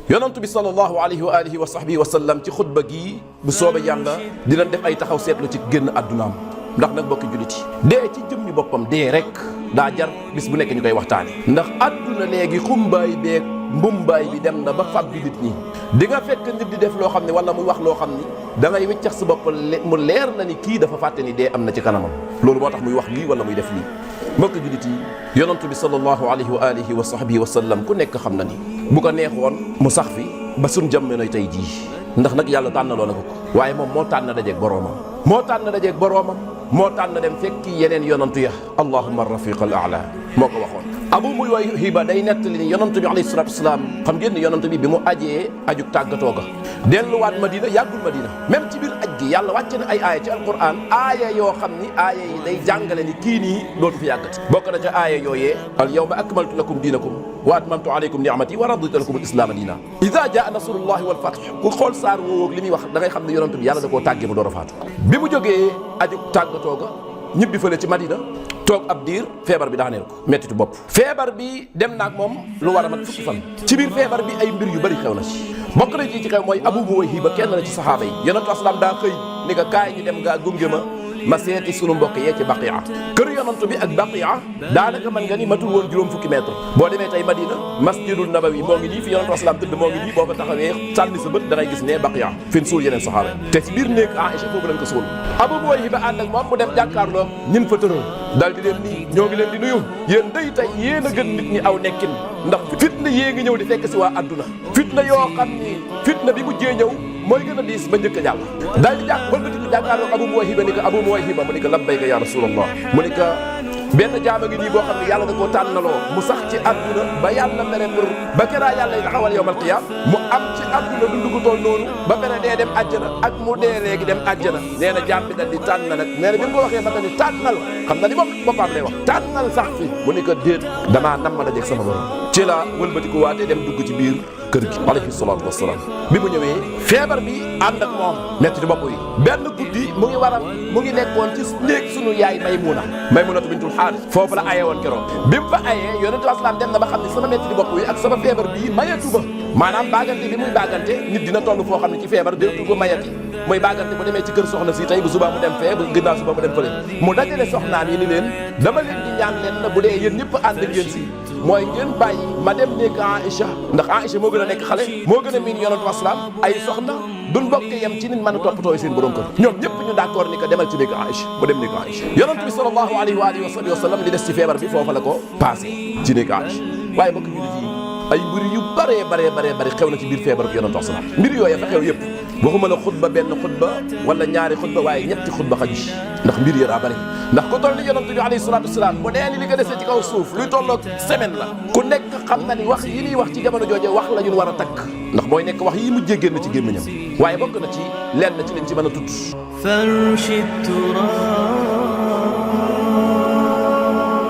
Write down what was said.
yonantu bi sallallahu alayhi wa alihi wa sahbihi wa sallam ci xutba gii bu soobee yàlla dina def ay taxaw seetlu ci génn àddunaam ndax nag bokki jullit yi dee ci jëmmi boppam dee rek daa jar bis bu nekk ñu koy waxtaane ndax àdduna léegi xumbaay beeg mbumbaay bi dem na ba fab bi nit ñi di nga fekk nit di def loo xam ne wala muy wax loo xam ni da ngay wiccax sa bopp mu leer na ni kii dafa fàtte ni dee am na ci kanamam loolu moo tax muy wax lii wala muy def lii mbokki jullit yi yonantu bi sallallahu alayhi wa alihi wa sahbihi wa sallam ku nekk xam na ni bu ko neexoon mu sax fi ba suñ jamonoy tey jii ndax nag yàlla tànnaloo na ko waaye moom moo tànn dajeeg boroomam moo tànn dajeeg boroomam moo tànn dem fekki yeneen yonantu ya allahumma rafiq al a'la moo ko waxoon abu muy way hiba day nettali ni yonantu bi alayhi salatu wasalaam xam ngeen ni yonantu bi mu ajee ajug tàggatoo ga delluwaat madina yàggul madina même ci biir aj gi yàlla wàcce na ay aaya ci alquran aaya yoo xam ni aaya yi day jàngale ni kii nii dootu fi yàggati bokk na ca aaya yooyee al yawma akmaltu lakum diinakum wa atmamtu alaykum ni'mati wa raditu lakum al islaama diina ida jaa nasrullahi wal fath ku xool saar woowoog li muy wax da ngay xam ne yonantu bi yàlla da koo tàggee mu door a faatu bi mu jógee ajug tàggatoo ga ñibbi fële ci madina toog ab diir feebar bi daaneel ko mettitu bopp feebar bi dem naag moom lu war a mat fukki fan ci biir feebar bi ay mbir yu bëri xew na ci bokk na ci xew mooy Abu Muwayhiba kenn la ci saxaaba yi yonentu asalaam daa xëy ni nga kaay ñu dem nga gunge ma seeti sunu mbokk yee ci Baqiya kër yonentu bi ak Baqiya daanaka mën nga ni matul woon juróom fukki mètre boo demee tey Madina masjidul Nabawi moo ngi nii fi yonentu asalaam tëdd moo ngi nii boo fa taxawee sànni sa bët da ngay gis ne Baqiya fi ñu suul yeneen saxaaba te ci biir néeg Aïcha foofu lañ ko suul Abu Muwayhiba ànd ak moom mu dem jàkkaarloo ñin fa tëral daal di leen nii ñoo ngi leen di nuyu yéen day tey yéen a gën nit ñi aw nekkin ndax fitna yée ngi ñëw di fekk si waa adduna fitna yoo xam ni fitna bi mujjee ñëw mooy gën a diis ba njëkk a jàll daal di bëlbati di jàkkaarloo Abu Muwayhiba ni ko Abu Muwayhiba mu ni ko labbayka ya rasulallah mu ni ko benn jaama ngi nii boo xam ne yàlla da koo tànnaloo mu sax ci adduna ba yàlla mere pour ba keraa yàlla yi taxawal yawmal qiyaam mu am ci adduna dundu gu toll noonu ba pare dee dem àjjana ak mu dee léegi dem àjjana nee na jaam bi dal di tànn nag nee na bi mu ko waxee ba ni tànnal xam na ni moom boppam lay wax tànnal sax fi mu ni ko déet damaa nam ma dajeeg sama borom ci la wëlbati ko waatee dem dugg ci biir kër gi alayhi salaatu wassalaam bi mu ñëwee feebar bi ànd ak moom metti ci bopp yi benn guddi mu ngi nekkoon ci néeg sunu yaay Maymunatu bintul Haaris foofu la aye woon keroog bi mu fa ayee yonentu asalaam dem na ba xam ne sama metti di bopp yi ak sama feebar bii mayatu ba maanaam baagante bi muy baagante nit dina toll foo xam ne ci feebar dootul ko mayati muy baagante bu demee ci kër soxna si tey bu subaa mu dem fee bu ginnaaw suba mu dem fële mu dajale soxnaam yi ni leen dama leen di ñaan leen na bu dee yéen ñëpp ànd ak yéen si mooy ngeen bàyyi ma dem nekk Aïcha ndax Aïcha moo gën a nekk xale moo gën a miin yonentu asalaam ay soxna duñ bokk yem ci nit mën a toppatoo seen borom kër ñoom ñëpp ñu d'accord ni ko demal ci nekk Aïcha mu dem nekk Aïcha yonent bi sallallahu alayhi wa alihi wa sallam li des ci feebar bi foofa la ko passé ci nekk Aïcha waaye bokk jullit yi ay mbir yu bare xew na ci biir feebar bi yonentu asalaam mbir yooyu fa xew yëpp waxuma la xutba benn xutba wala ñaari xutba waaye ñetti xutba xaju ci ndax mbir yi daa bëri ndax ku toll ni yonent bi alayhi salaatu wasalaam bu dee ni li nga desee ci kaw suuf luy tolloog semaine la ku nekk xam na ni wax yi ñuy wax ci jamono jooje wax la ñun war a takk ndax mooy nekk wax yi mujjee génn ci gémmiñam waaye bokk na ci lenn ci liñ ci mën a tudd